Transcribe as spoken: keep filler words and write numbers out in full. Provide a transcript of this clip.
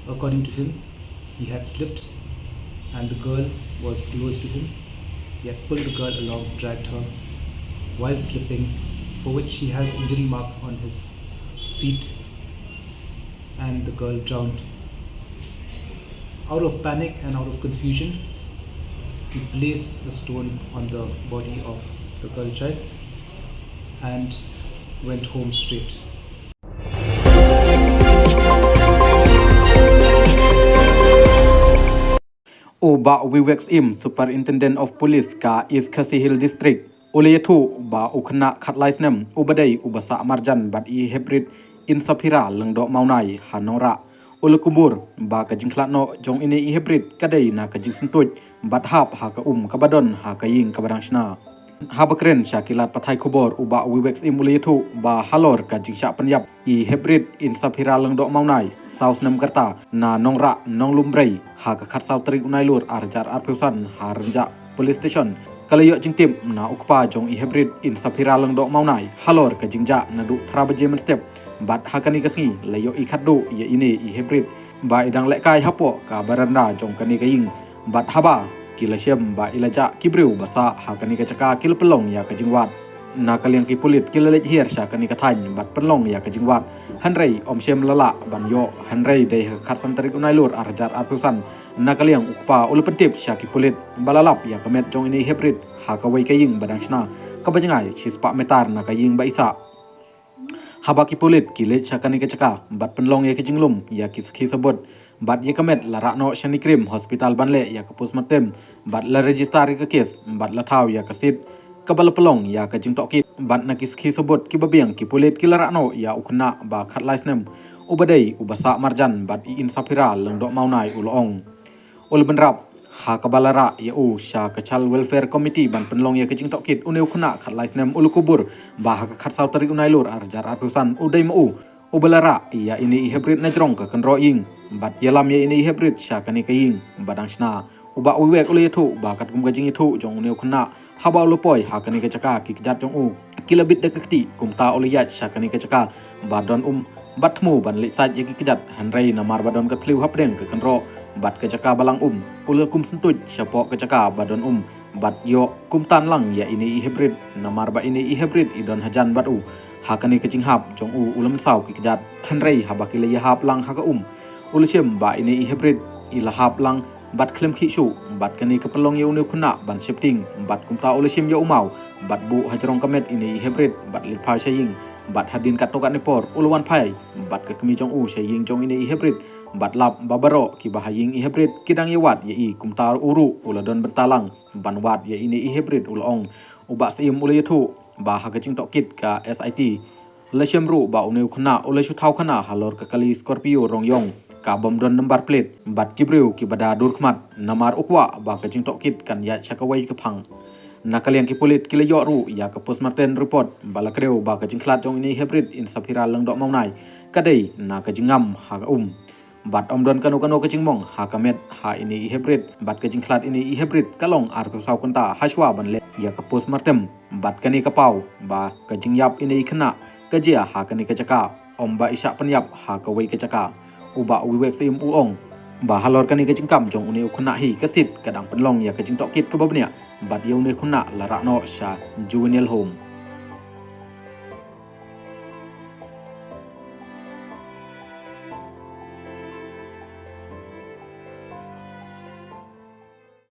According to him, he had slipped and the girl was close to him. He had pulled the girl along, dragged her while slipping, for which he has injury marks on his feet, and the girl drowned. Out of panic and out of confusion, he placed a stone on the body of the girl child and went home straight. U Bah Wiwek Syiem, Superintendent of Police ka East Khasi Hills District, u la ïathuh ba u khynnah khatlai snem u ba dei u ba sah marjan bad i Hebrid Insaphira Lyngdoh Mawnai ha Nongrah, u la kubur ba ka jingkhlad noh jong ine i Hebrid ka dei na ka jingsyntuid bad hap ha ka um kaba don ha ka ïing kaba dang shna. Haba kren sha ki lad pathai khubor, u Bah Wiwek Syiem u la ïathuh ba halor ka jingshah pynïap i Hebrid Insaphira Lyngdoh Mawnai, saw snem ka rta, na Nongrah, Nonglumbrei, ha ka khatsaw tarik u Nailur arhajar arphew san, ha Rynjah Police Station, ka la ïoh jingtip na u kpa jong i Hebrid Insaphira Lyngdoh Mawnai halor ka jingjah naduh phra baje mynstep. Bad ha kane ka sngi la ïohi khatduh ïa ine i Hebrid ba i dang lehkai hapoh ka baranda jong kane ka ïing. Bad haba ki la shem ba i la jah, ki briew ba sah ha kane ka jaka ki la pynlong ïa ka jingwad. Na ka liang ki pulit ki la leit hiar sha kane ka thaiñ bad pynlong ïa ka jingwad, hynrei ym shym la lah ban ïoh, hynrei dei ha ka khatsan tarik u Nailur arhajar arphew san, na ka liang u kpa u la pyntip sha ki pulit ba la lap ïa ka met jong ine i Hebrid ha kawei ka ïing ba dang shna, kaba jngai shispah meter na ka ïing ba i sah. Haba ki pulit ki leit sha kane ka jaka bad pynlong ïa ka jinglum ïa ki sakhi sabut, bad ïa ka met la rah noh sha NEIGRIHMS Hospital ban leh ïa ka postmortem, bad la register ïa ka kes bad la thaw ïa ka seat kaba la pynlong ïa ka jingtohkit. Bad na ki sakhi sabut kiba biang, ki pulit ki la rah noh ïa u khynnah ba khatlai snem u ba dei u ba sah marjan bad i Insaphira Lyngdoh Mawnai, u la ong. U la bynrap ha kaba la rah ïa u sha ka Child Welfare Committee ban pynlong ïa ka jingtohkit. Une u khynnah khatlai snem u la kubur ba ha ka khatsaw tarik u Nailur arhajar arphew san u dei ma u u ba la rah ïa ine i Hebrid na jrong ka kynroh ïing bad ïalam ïa ine i Hebrid sha kane ka ïing ba dang shna. U Bah Wiwek u la ïathuh ba katkum ka jingïathuh jong une u khynnah, haba u la poi ha kane ka jaka, ki kjat jong u ki la bit da ka kti, kumta u la ïaid sha kane ka jaka ba don um bad thmu ban leit sait ïa ki kjat, hynrei namar ba don ka thliew hapdeng ka kynroh bad ka jaka ba lang um, u la kum syntuid shapoh ka jaka ba don um bad ïoh kumtan lang ïa ine i Hebrid, namar ba ine i Hebrid i don hajan bad u ha kane ka jinghap jong u. U la mynsaw ki kjat, hynrei haba ki la ïahap lang ha ka um, u la shem ba ine i Hebrid i la hap lang bad khlem khih shuh, bad kane ka pynlong ïa une u khynnah ban sheptieng, bad kumta u la shim ïa u maw bad buh ha jrong ka met ine i Hebrid bad leit phai sha ïing. Bad hadien katto katne por u la wan phai bad ka kmie jong u sha ïing jong ine i Hebrid bad lap ba baroh kiba ha ïing i Hebrid ki dang ïawad ïa i, kumta u ruh u la don bynta lang ban wad ïa ine i Hebrid, u la ong. U Bah Syiem u la ïathuh ba ha ka jingtohkit ka S I T la shem ruh ba une u khynnah u la shu thaw khana halor ka kali Scorpio rong ïong ka bym don number plate bad ki briew kiba da dur khmat, namar u kwah ba ka jingtohkit kan ïaid sha kawei ka phang. Na ka liang ki pulit ki la ïoh ruh ïa ka postmortem report ba la kdew ba ka jingkhlad jong ine i Hebrid Insaphira Lyngdoh Mawnai ka dei na ka jingngam ha ka um. Bad ym don kano kano ka jingmong ha ka met ha ine i Hebrid, bad ka jingkhlad ine i Hebrid ka long arphew saw kynta hashwa ban leh ïa ka postmortem. Bad kane ka paw ba ka jingïap ine i khynnah ka jia ha kane ka jaka, ym ba i shah pynïap ha kawei ka jaka. U Bah Wiwek Syiem u ong ba halor kane ka jingkam jong une u khynnah hi, ka seat ka dang pynlong ïa ka jingtohkit kaba bniah, bad ïa une u khynnah la rah noh sha juvenile home.